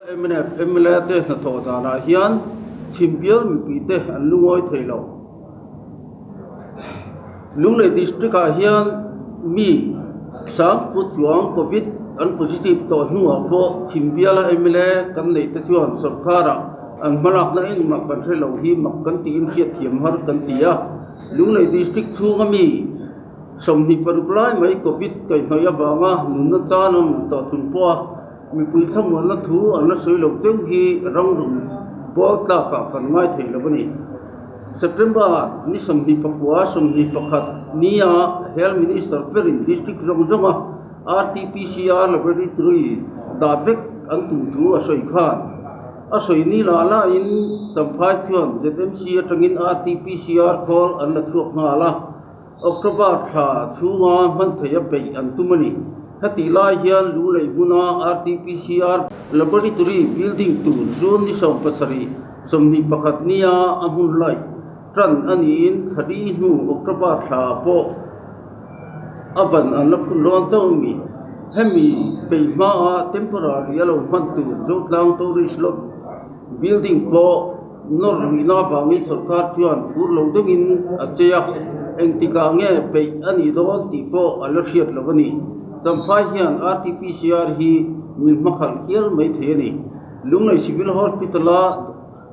Mnf mla te hnathawh danah hian chhimbial mipuite an lungawi thei lo. Lunglei district ah hian mi sangpu chuang covid an positive tawh hnuah pawh chhimbiala mla kan neih te chuan sorkar ah an hmalakna engmah kan hre lo hi mak kan tiin hriatthiam har kan ti a. Lunglei district chhunga mi 26 lai mai covid kaihhnawih avanga nunna tan a awm tawh chung pawha Mipui thlamuanna thu an la sawi lo cheu hi rangrun bual tlakah kan ngai thei lo a ni. September ni 29 21 nia Health Minister berin District zawng zawnga RTPCR Laboratory dah vek an tum thu a sawi khan a sawi ni lah lahin Champhai chuan ZMC atangin RTPCR khawl an la chhuak nghal a. October thla chhunga hman theih a peih an tum a ni. Hetih lai hian Lunglei hmuna RTPCR Laboratory building tur June ni 17, 21 nia a hmun laih tan a niin thla li hnu October thla pawh a ban an la phun dawn chauh a ni. Hemi peih hmaa temporary a lo hman tur Zotlang Tourist Lodge building pawh Nawr rihna avangin sorkar chuan phur lo deuhin a che a, engtikah nge peih a nih dawn tih pawh a la hriat lo a ni. Champhai hian RTPCR hi min hmakhalh hial mai thei a ni. Lunglei Civil Hospital-a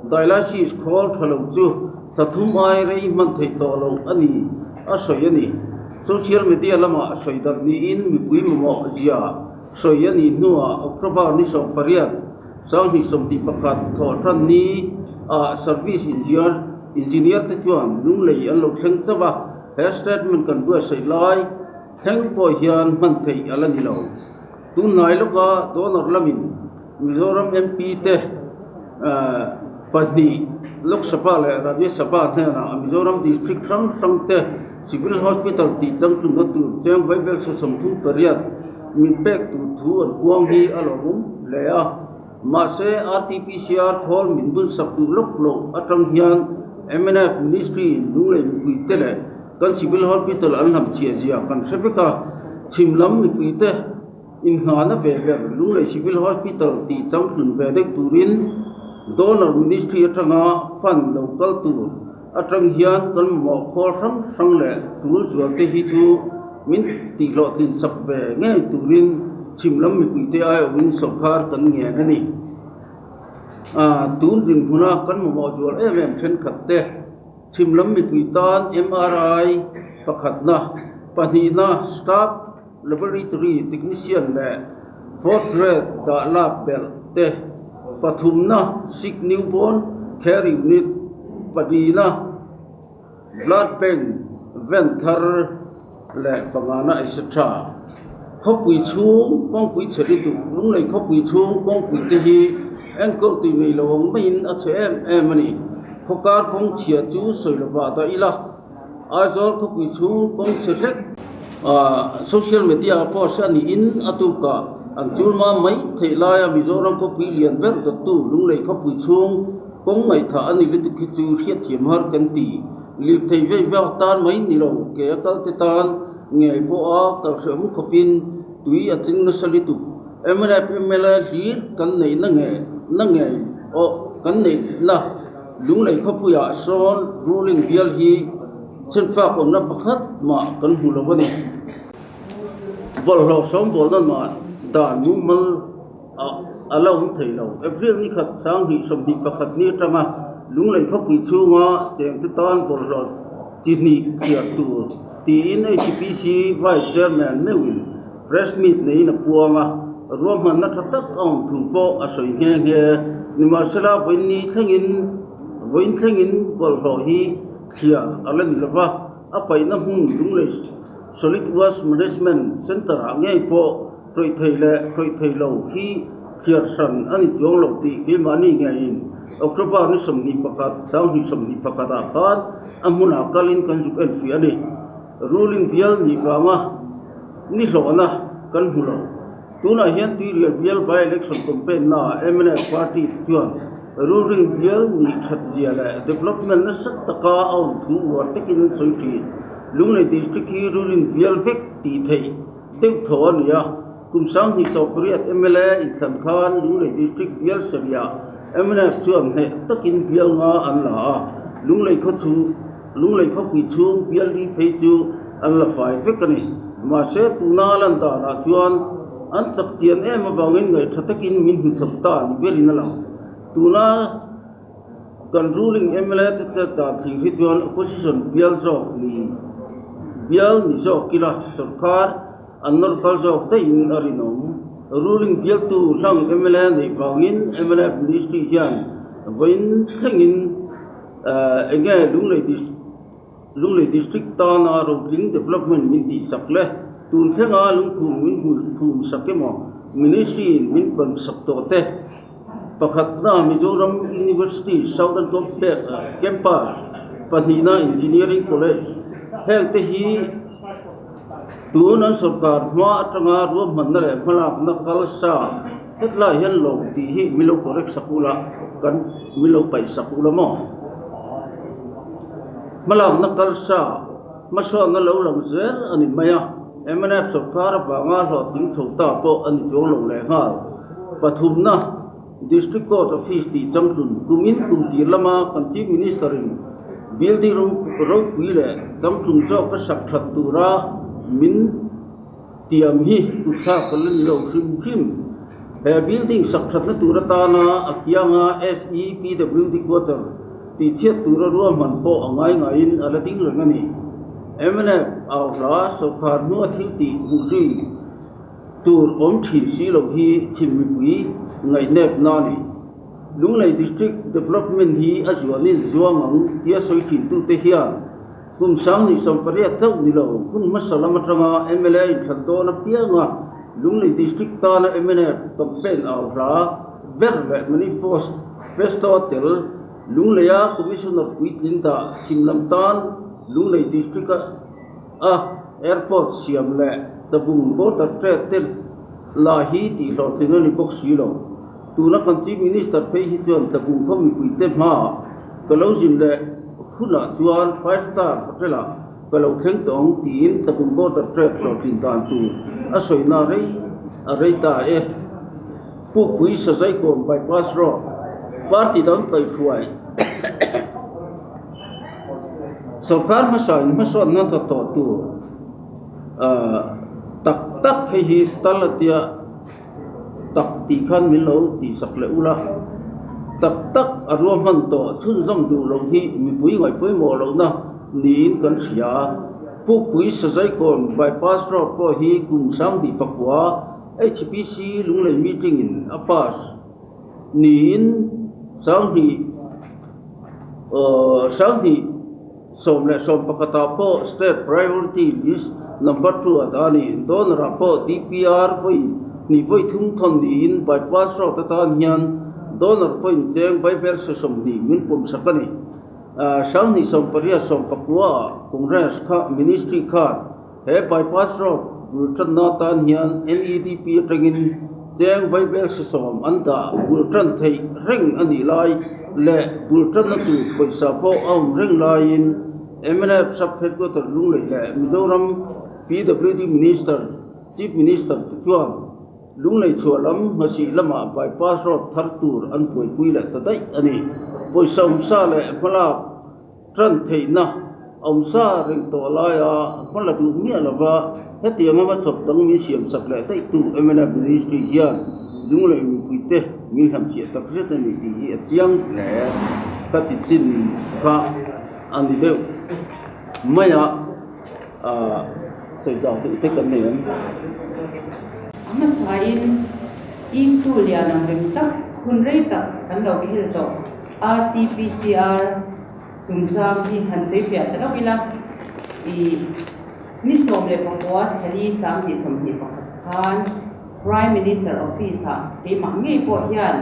dialysis khawl tha lo chu thla thum ai rei hman theih tawh lo a ni a sawi a ni. Social media lamah sawi darh niin mipui mamawh zia sawi a nih hnuah October ni 18, 2021 thawh tan ni ah Service Engineer Engineer te chuan Lunglei an lo thleng chauh a, he statement kan buatsaih lai thleng pawh hian hman theih a la ni lo. Tunhnai lawka donor lamin Mizoram MP te pahnih Lok Sabha leh Rajya Sabha hnenah Mizoram District hrang hrang te Civil Hospital tih tlangtlunna tur cheng vaibel saw 38 min pek tur thu an puang hi a lawmawm hle a. Mahse, RTPCR khawl min bun sak duh lawk loh atang hian mnf Ministry in Lunglei mipuite leh kan Civil Hospital an hlam chhiah zia kan hre vek a. Chhim lam mipuite inngahna ve ber Lunglei Civil Hospital tih changtlun ve deuh turin Donor Ministry atanga fund lo kal tur atang hian kan mamawh khawl hrang hrang leh tul zual te hi chu min tihhlawhtlin sak ve ngei turin chhim lam mipuite aiawhin sorkar kan ngen a ni. Tun dinhmuna kan mamawh zual em em thenkhat te chhim lam mipui tan MRI pakhatna, pahnihna staff laboratory technician leh fourth grade dah lak belh te, pathumna sick newborn care unit, palina blood bank van thar leh pangana etc. Khawpui chhung kawngpui chhe lutuk, Lunglei khawpui chhung kawngpui te hi enkawl tui nei lo ang maiin a chhe em em a ni. Khawkar kawng chhia chu sawi lovah dah ila. Aizawl khawpui chhung kawng chhe hlek social media ah post a niin a tukah an chulma mai theih laia Mizoram khawpui lian ber dawttu Lunglei khawpui chhung kawng ngaihthah a ni lutuk hi chu hriatthiam har kan ti. Lirthei vei vak tan mai ni lo ke a kal te tan ngei pawha kalhriam khawpin tui a tling nasa lutuk. Mnf mla hlir kan neih na nge na ngei aw kan neih na. Lunglei khawpuiah sawn ruling bial hi chenfak awmna pakhat mah kan hmu lo a ni. Bawlhhlawh sawmbawlna mah dan mumal a la awm thei lo. April ni khat 2021 ni atanga Lunglei khawpui chhunga chengte tan bawlhhlawh chi hnih chhiar tur tiin HPC Vice Chairman meuhin press meet neiin a puang a, ruahmanna tha tak a awm thu pawh a sawi nghe nghe. Nimahsela, vawiin thlengin vawiin thlengin bawlhhlawh hi thliar a la ni lo va, a paihna hmun Lunglei Solid Waste Management Centre ah ngei pawh tawih thei leh tawih thei lo hi thliar hran a ni chuang lo tih keimahni ngeiin October ni 21, 2021 ah khan a hmunah kalin kan zuk enfiah a ni. Ruling bial nih vanga ni hlawhna kan hmu lo. Tunah hian Tuirial bial by-election campaign naah mnf party te chuan ruling bial nih that zia leh development nasa taka a awm thu uar takin an sawi thin. Lunglei district hi ruling bial vek tih theih deuh tho a ni a. Kum 2018 mla inthlan khan Lunglei District bial sarihah mnf chuan hneh takin bial nga an la a, Lunglei khaw chu Lunglei khawpui chhung bial li phei chu an la fai vek a ni. Mahse tuna lan danah chuan an chak chian em avangin ngaihṭha takin min hmu chawp ta ni berin a lang. Tuna Kan ruling mla te chet dan thlir hi chuan opposition bial zawk ni bial ni zawk ila sorkar an nawr kal zawk daihin a rinawm. Ruling bialtu hlang mla neih vangin mla ministry hian vawiin thlengin enge Lunglei Lunglei District tana rotling development min tihsak le tun thlenga lungphum min hmuhphum sak emaw ministry in min pansak tawh te Pakhatna Mizoram University Southern Campus, pahnihna Engineering College. Heng te hi tun an sorkar hma atanga ruahmanna leh hmalakna kal sa hetlai hian lo tih hi min lo correct sak ula kan min lo paih sak ula maw? Hmalakna kal sa hmasawnna lo lang zel a ni mai a, mnf sorkar avanga hlawhtling chho ta pawh a ni chuang lo lehnghal. Pathumna, District Court Office tih changtlun kumin kum tir lama kan Chief Minister-in building ropui leh changtlung zawk ka sak that tura min tiam hi kutthlak ka la ni lo hrim hrim. He building sak thatna tur atana a kianga SEPWD quarter tih chhiat tura ruahman pawh a ngai ngaiin a la ding reng a ni. Mnf au hla sawrkhar hnua thil tih hmuh zui Tur awm thin si lo hi chhim mipui ngaihnep na a ni. Lunglei District Development hi a zuanin zuang ang tia sawi thintute hian kum 2018 chauh ni lo hun hmasa lam atanga mla inthlan dawn apianga Lunglei District tana mnf campaign au hla ber leh manifesto a tel Lungleia Commissioner puitling dah chhim lam tan Lunglei District a Airport siam leh tabung border trade te lah hi tihhlawhtling a ni bawk si lo. Tuna kan Chief Minister phei hi chuan tabung khaw mipuite hmaah ka lo zin leh hunah chuan five star hotel ah ka lo thleng tawh ang tiin tabung border trade hlawhtlin dan tur a sawina rei a rei ta e. Pukpui Sazaikawm bypass road party dang kaihhruai. Sorkar hmasa in hmasawnna tha tawh tur tak tak hei hi tal a tia tak tih khan min lo tihsak leh ula, tak tak a ruahman tawh chhunzawm duh loh hi mipui ngaih pawimawh lohna niin kan hria a. Pukpui Sazaikawn bypass road pawh hi kum 2009 HPC Lunglei meeting in a pass niin 2000 2011 ah pawh State Priority List Number 2 ah dah a ni. Donor ah pawh DPR vawi hnih vawi thum thawn niin Bypass Road atan hian donor pawhin cheng Bible se 20 min pawm sak a ni. 2018 19 ah Congress kha Ministry khan He bypass road bul tanna atan hian NEDP atangin cheng vaibel 10 an dah bul tan theih reng a nih lai leh bul tanna tur pawisa pawh a awm reng laiin mnf Sub Headquarter Lunglei leh Mizoram PWD Minister Chief Minister te chuan Lunglei chhuah lam hmasih lamah bypass road thar tur an buaipui leh ta daih a ni. Pawisa awmsa leh hmalak Tan theihna awmsa reng tawh laia hma la duh miah lova hetiang anga chawp dang min siam sak leh daihtu mnf Ministry hian Lunglei mipuite min hlamchhiah tak zet a ni tih hi a chiang hle. Ka ti chin kha a ni deuh mai a, sawi zau deuh te kan nei ang. A hmasain Isu lian ang reng tak hun rei tak kan lo khel tawh. RTPCR chungchang hi han sawi fiah ta rauh ila, i ni 19 thali 2021 khan Prime Minister Office ah keimah ngei pawh hian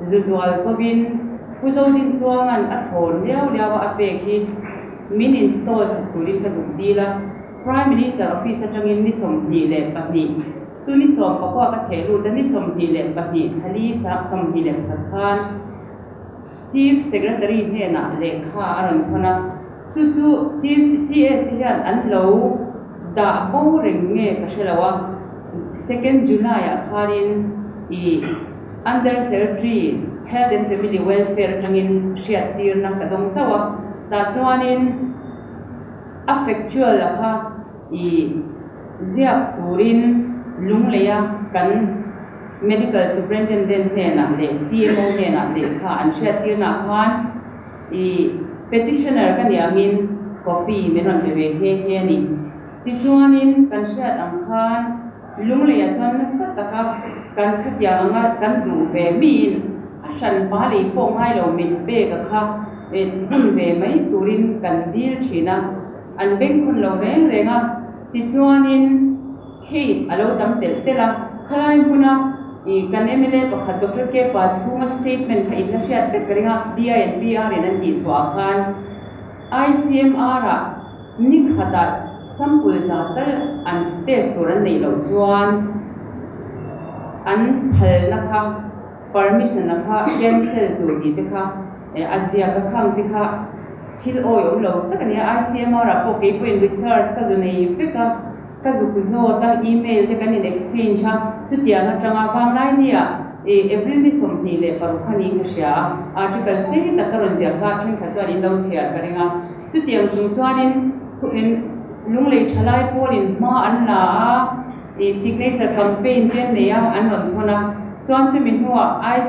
zuzual kovin Pu Zodintluanga'n a thlawn liau liau a a pek hi min install sak turin ka zuk dil a, Prime Minister Office atangin ni 22 chu ni 19 ka theh lut a, ni 22 thali 21 khan Chief Secretary hnenah lehkha a rawn thawn a, chu chu Chief CS te hian an lo dah bo reng nge ka hre lo a, Second July ah khanin i Under Secretary Health and Family Welfare atangin hriattirna ka dawng chauh a, tah chuanin a factual a kha i ziak turin Lungleia kan Medical Superintendent hnenah leh CMO hnenah lehkha an hriattirnaah khan i petitioner ka nih angin copy min rawn pe ve nghe nghe a ni. Tichuanin kan hriat ang khan Lungleiah chuan nasa taka kan khatiang anga kan duh ve miin a hran pa lei pawh ngai lo min pek a kha hun ve mai turin kan dil thin a, an bengkhawn lo reng reng a. Tichuanin case a lo tam telh telh a, khalai hmuna kan mla pakhat Doctor Kepa chhunga statement kha in la hriat vek ka ring a, DINPR in an tihchhuah ah khan ICMR ah Ni khatah sample za tal an test tur an neih loh chuan an phalna kha permission a kha cancel tur tih te kha a ziak a khang te kha thil awi awm lo tak a ni a. ICMR ah pawh keipawhin research ka zu nei vek a, ka zuk zawt a, email te kan in exchange a, chutiang atanga vanglai nia April ni 26 kha niin ka hria a, article sei tak ka rawn ziah kha thenkhat chuan in lo chhiar ka ring a. Chutiang chung chuanin in Lunglei thalai pawlin hma an la a, ih signature campaign te an nei a, an rawn thawn a. Chuan chumi hnuah I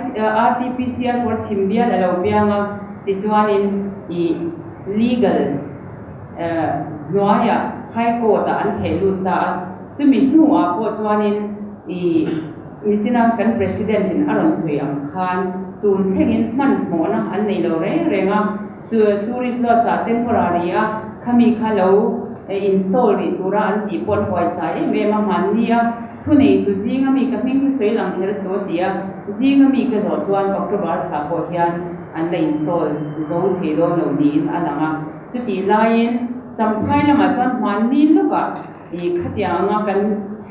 RTPCR pawh chhim bial a lo piang a, tichuanin ih legal hnuaiah High Court ah an theh lut ta a. Chumi hnuah pawh chuanin ih nichina kan President in a rawn sawi ang khan tun thlengin hmanhmawhna an nei lo reng reng a. Chu tourist lodge ah temporary a khami kha lo install rih tura an tih pawh an huai chai em em a, hmanni a thunei tu zinga mi ka hming chu sawi lang kher su a ti a, zinga mi ka zawh chuan October thla pawh hian an la install zo thei dawn lo niin a lang a, chutih laiin Champhai lamah chuan hmanni lawkah ih khatiang anga kan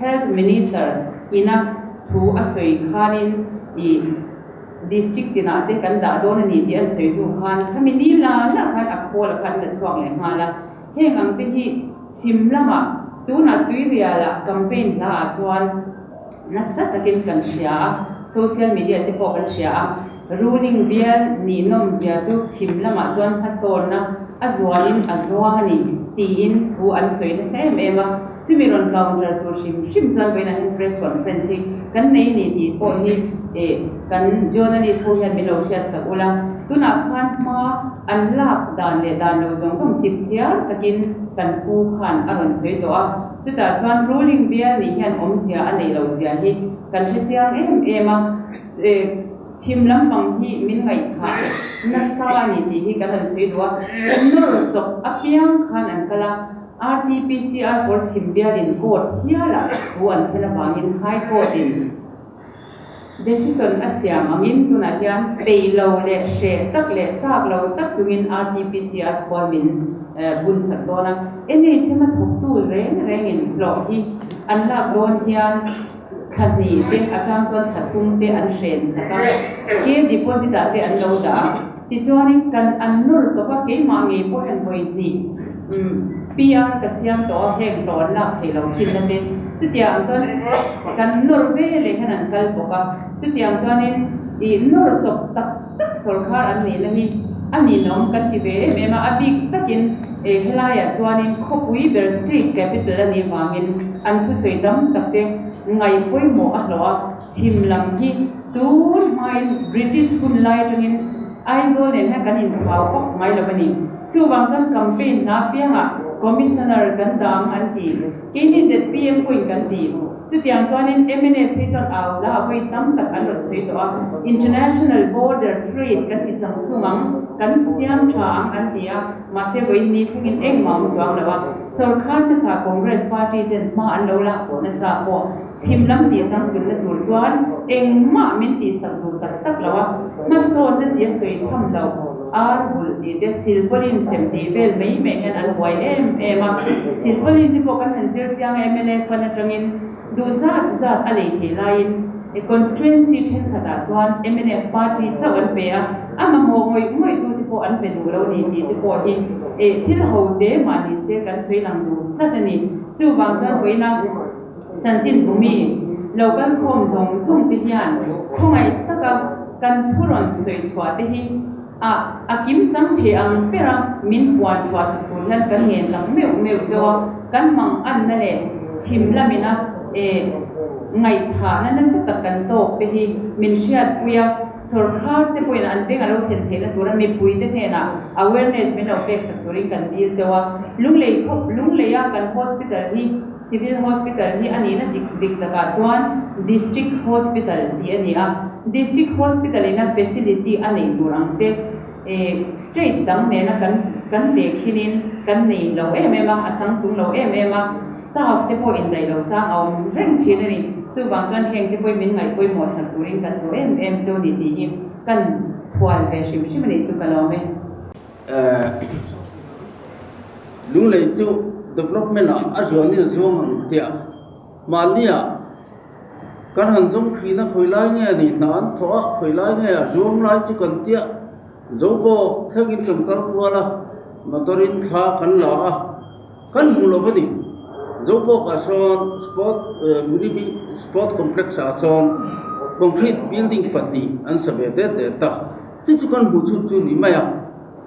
Health Minister ina thu a sawi khanin ih. District tinah te kan dah dawn a ni tih an sawi hnu khan khami ni la la khan a khawl a khan la chhuak leh nghal a. Heng ang te hi chhim lamah tunah tuirialah campaign hla ah chuan nasa takin kan hria a, social media te pawh kan hria a, ruling bial ninawm zia chu chhim lamah chuan hmasawnna a zualin a zuang a ni tiin thu an sawi nasa em em a. Chumi rawn counter tur hrim hrim chuan vawiinah hian press conference hi kan nei ni tih pawh hi eh kan journalist ho hian min lo hriat sak ula, tunah khan hma an lak dan leh dan lo zawng zawng chip chiar takin kan pu khan a rawn sawi tawh a, chutah chuan ruling bial nih hian awmzia a neih loh zia hi kan hre chiang em em a, eh chhim lampang hi min ngaihthah nasa a ni tih hi kan rawn sawi duh a, nawr chawp apiang khan an kal a. RTPCR for chhim bialin court hialah thu an thlen avangin High Court-in decision a siam angin tunah hian peih lo leh hreh tak leh chak lo tak chungin RTPCR khual min bun sak dawn a. NHM a thawktu reng rengin hlawh hi an lak dawn hian thla hnih te a chang chuan thla thum te an hren sak a, ke deposit ah te an lo dah a. Tichuanin kan an nawr chawp a, keimah ngei pawh hian vawi hnih PR ka siam tawh a, heng hlawh an lak theih loh thin na te. Chutiang chuan kan nawr ve leh hian an kal bawk a, chutiang chuanin ih nawr chawp tak tak sawrkhar an nih na hi a ninawm kan ti ve em em a, a bik takin eh helaiah chuanin khawpui ber state capital a nih vangin an thusawi tam tak te ngaih pawimawh a hlawh a. Chhim lam hi tun hmain British hun lai atangin Aizawl nen hian kan inthau vak ngai lo a ni. Chuvang chuan campaign hna piangah Commissioner kan dang an ti. Keini zpm pawhin kan ti. Chutiang chuanin mnf hi chuan au la vawi tam tak an rawn sawi tawh a. International border trade kan ti chang thung ang, kan siam tha ang an ti a. Mahse vawiin ni thlengin engmah awm chuang lo a. Sorkar hmasa Congress party ten hma an lo lak tawh nasa pawh Chhim lam tih changtlunna tur chuan engmah min tihsak duh tak tak lo a, hmasawnna tih a sawi tham lo, ar bulh tih te, silpauline sem tih vel mai mai hian an buai em em a. Silpauline te pawh kan han zir chiang a, mla fund atangin duh zat zat a lei thei laiin constituency thenkhatah chuan mnf party chauh an pe a, a mamawh ngawih ngawih tu te pawh an pe duh lo ni tih te pawh hi thil ho te mah ni se kan sawi lang duh tlat a ni. Chuvang chuan vawiina. Chanchin bumi lo kal khawm zawng zawng te hian khawngaih taka kan thu rawn sawi chhuah te hi a a kim chang thei ang bera min puan chhuah sak tur hian kan ngen tak meuh meuh chauh a, kan mang anna leh chhim lamina e ngaihthahna nasa tak kan tawk te hi min hriatpui a, sawrkhar te pawhin an beng a lo thlen theihna tura mipuite hnenah awareness min lo pek sak turin kan dil chauh a, Lunglei khawp Lungleia kan hospital hi Civil Hospital hi a nihna dik dik takah chuan District Hospital tih a ni a, District Hospital ina facility a neih tur ang te state dang nena kan kan ve khinin kan nei lo em em a, a changtlung lo em em a, staff te pawh indaih lo chang a awm reng thin a ni. Chuvang chuan heng te pawhin min ngaihpawimawh sak turin kan duh em em chu ni tih hi kan phual ve hrim hrim a nih chu ka lawm e. Lunglei chu development ah a zuanin a zuang ang tiah mahnia kan han zawng thin a khawi lai nge a nih hna an thawh a khawi lai nge a zuang lai chu kan tiah zo bawk thlengin kan kal kual a motor in thla kan la a kan hmu lo a ni zo bawk ah sawn sport mini sport complex ah sawn concrete building pahnih an sa ve det det a. Chu chu kan hmuh chhun chu ni mai a,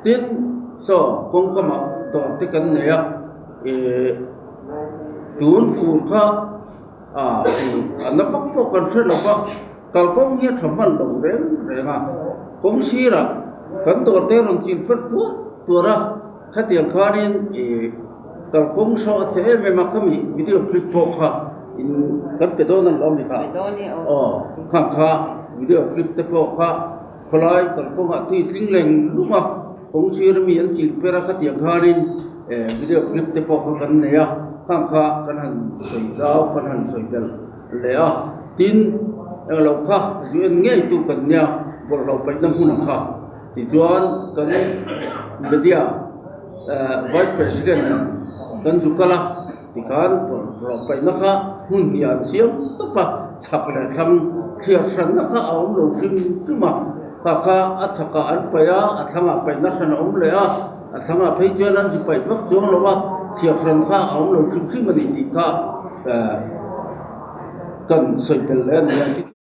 tin saw kawngkamah dawr te kan nei a, ih tun fur kha ah a na vak pawh kan hre lo va, kalkawng hi a tha hman lo reng reng a, kawng sirah kan dawr te rawn chin fel tuar tuar a, khatiang khanin ih kalkawng saw a che em em a khami video clip pawh kha in kan pe dawn a ni lo mi kha aw khang kha video clip te pawh kha. Khawlai kalkawngah tui tling leng lung a, kawng sir mi an chil per a khatiang khanin video clip te pawh kha kan nei a, khang kha kan han sawi zau kan han sawi belh leh a, tin englo kha zu en ngei tu kan nia bawlhhlawh paihna hmun ang kha tichuan kan media vice president kan zu kal a tikhan bawlhhlawh paihna kha hmun hnih ah an siam tawp a. Chhak leh thlang thliar hranna kha a awm lo hrim hrim a, kha kha a chhakah an paih a, a thlangah paihna hran a awm leh a, a thlangah phei chuan an zu paih vak chuang lo a, thliar hran kha a awm lo hrim hrim a ni tih kha kan sawi belh leh a ni a.